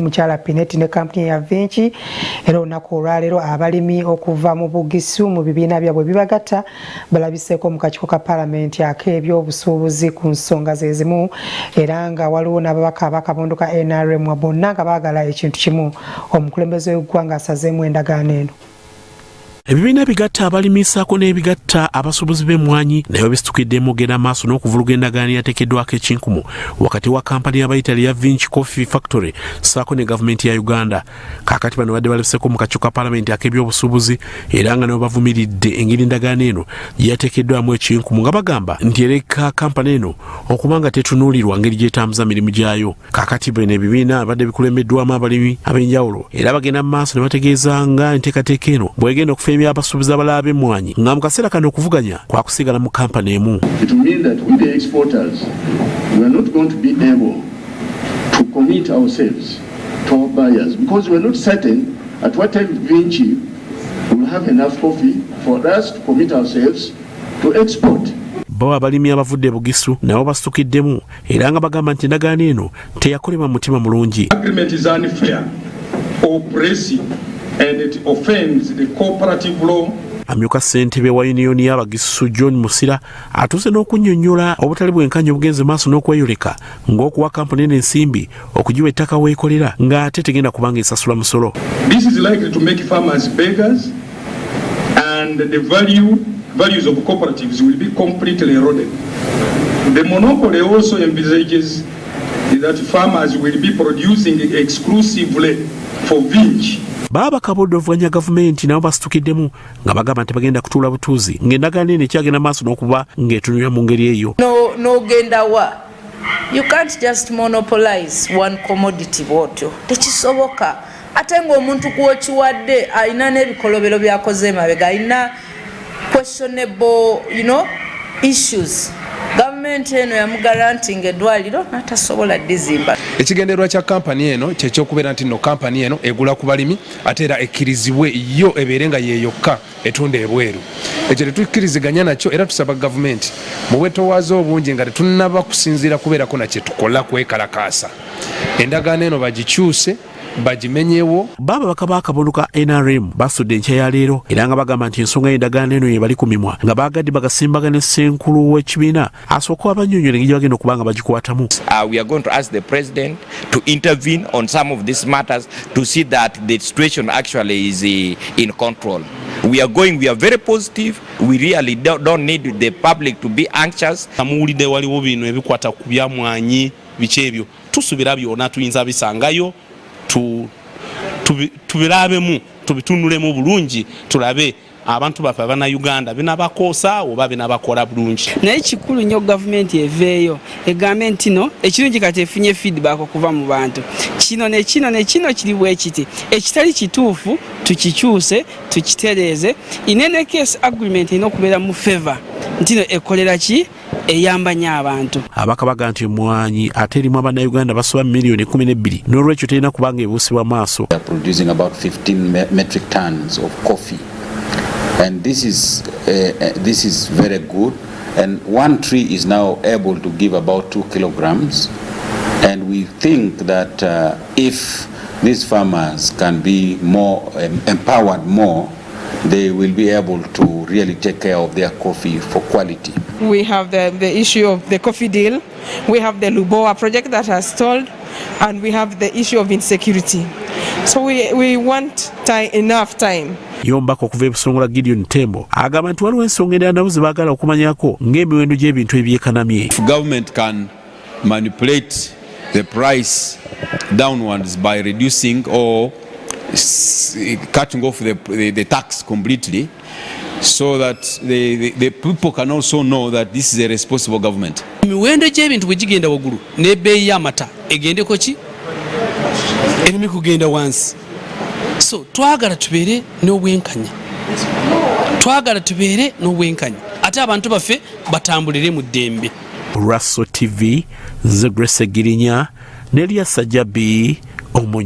Mukyala Pinetti ne kampuni ya Vinci. Era olunaku olwaleero abalimi okuva mu Bugisu mu bibiina byabwe bibagatta balabiseeko mu kakiiko ka palamenti ak'ebyobusuubuzi ku nsonga ze zimu, era nga waliwo n'ababaka ab'akabondo ka NRM, bonna nga baagala ekintu kimu: omukulembeze w'eggwanga asazeemu endagaano eno. Ebibiina ebigatta abalimi ssaako n'ebigatta abasuubuzi b'emmwanyi naye bisitukiddemu ogenda maaso n'okuvuluga endagaano eyateekeddwako ekinkumu wakati wa kampani y'Abayitali ya Vinci Coffee Factory ssaako ne gavumenti ya Uganda. Kaakati bano badde balabiseko mu kakiiko ka palamenti ak'ebyobusuubuzi, era nga nabo bavumiridde engeri endagaano eno gye yateekeddwamu ekinkumu, nga bagamba nti ereka kampani eno okuba nga tetunuulirwa ngeri gy'etambuza mirimu gyayo. Kaakati bino ebibiina badde bikulembeddwamu abalimi ab'enjawulo, era bagenda mu maaso ne bategeeza nga enteekateeka eno bw'egenda okufeebya abasuubuzi abalala b'emmwanyi, nga mu kaseera kano okuvuganya kwakusigala mu kampani emu. It will mean that with the exporters, we are not going to be able to commit ourselves to our buyers because we are not certain at what time Vinci will have enough coffee for us to commit ourselves to export. Bo abalimi abavudde e Bugisu nabo basitukiddemu, era nga bagamba nti endagaano eno teyakolebwa mu mutima mulungi. Agreement is unfair, oppressive, and it offends the cooperative law. Amyuka ssentebe wa yuniyoni y'Abagisu, John Musira, atuuse n'okunnyonnyola obutali bwenkanya obugenze maaso n'okweyoleka, ng'okuwa kampuni eno ensimbi okugiwa ettaka weekolera, ng'ate tegenda kubanga esasula musolo. This is likely to make farmers beggars, and the values of cooperatives will be completely eroded. The monopoly also envisages that farmers will be producing exclusively for Vinci. Baaba kabodde ovuganya gavumenti nabo basitukiddemu nga bagamba nti bagenda kutuula butuuzi ng'endagaano eno ekyagenda maaso n'okuba ng'etunulira mu ngeri eyo. N'ogenda wa? You can't just monopolize one commodity bwotyo, tekisoboka. Ate ng'omuntu gwokiwadde alina n'ebikolobero byakoze emabega, alina questionable issues. Gavumenti eno yamuguaranteeinga eddwaliro n'atasobola dizimba. Ekigendererwa kya kampani eno kyekyokubeera nti nno kampani eno egula ku balimi, ate era ekkirizibwe yo ebeere nga yeyokka etunda ebweru. Ekyo tetukkiriziganya nakyo, era tusaba gavumenti mu bwetowaaze obungi, nga tetunnaba kusinziira kubeerako nakyetukola kwekalakaasa, endagaano eno bagikyuse, bagimenyewo. Baaba bakaba akabondo ka NRM basudde enkya ya leero, era nga bagamba nti ensonga y'endagaano eno ye bali ku mimwa, nga baagadde bagasimbagane ssenkulu w'ekibiina asooke abannyonnyola engeri gye bagenda okuba nga bagikwatamu. We are going to ask the president to intervene on some of these matters to see that the situation actually is in control. We are very positive. We really don't need the public to be anxious. Muwulidde waliwo bino ebikwata ku byamwanyi, biki ebyo, tusuubira byonna tuyinza bisangayo, tubirabemu, tubitunulemu bulungi, tulabe abantu baffe Abannayuganda binabakoosa oba binabakola bulungi. Naye kikulu nnyo gavumenti eveeyo egambe nti no ekirungi kati efunye feedback okuva mu bantu, kino nekino nekino kiri bwe kiti, ekitali kituufu tukikyuse, tukitereeze. In any case, agreement erina okubeera mu favor nti no ekolera ki, eyamba nnyo abantu. Abaka baga nti emmwanyi ate erimu Abannayuganda basoba miliyoni 12, n'olwekyo terina kubanga ebuusibwa maaso. We are producing about 15 metric tons of coffee. And this is very good. And one tree is now able to give about 2 kilograms. And we think that if these farmers can be more empowered more, they will be able to really take care of their coffee for quality. We have the issue of the coffee deal, we have the Lubowa project that has stalled, and we have the issue of insecurity. So we want time, enough time. Ye omubaka okuva e Busongola, Gideon Tembo, agamba nti waliwo ensonga endala nabo ze baagala okumanyako, ng'emiwendo gy'ebintu ebyekanamye. If government can manipulate the price downwards by reducing or cutting off the tax completely, so that the people can also know that this is a responsible government. Emiwendo gy'ebintu bwe gigenda waggulu, n'ebbeeyi y'amata egendeko ki, ereme kugenda wansi. So twagala tubeere n'obwenkanya, twagala tubeere n'obwenkanya, ate abantu baffe batambulire mu ddembe. Raso TV, nze Grace Girinya ne Lyasa Jabi Omunyi.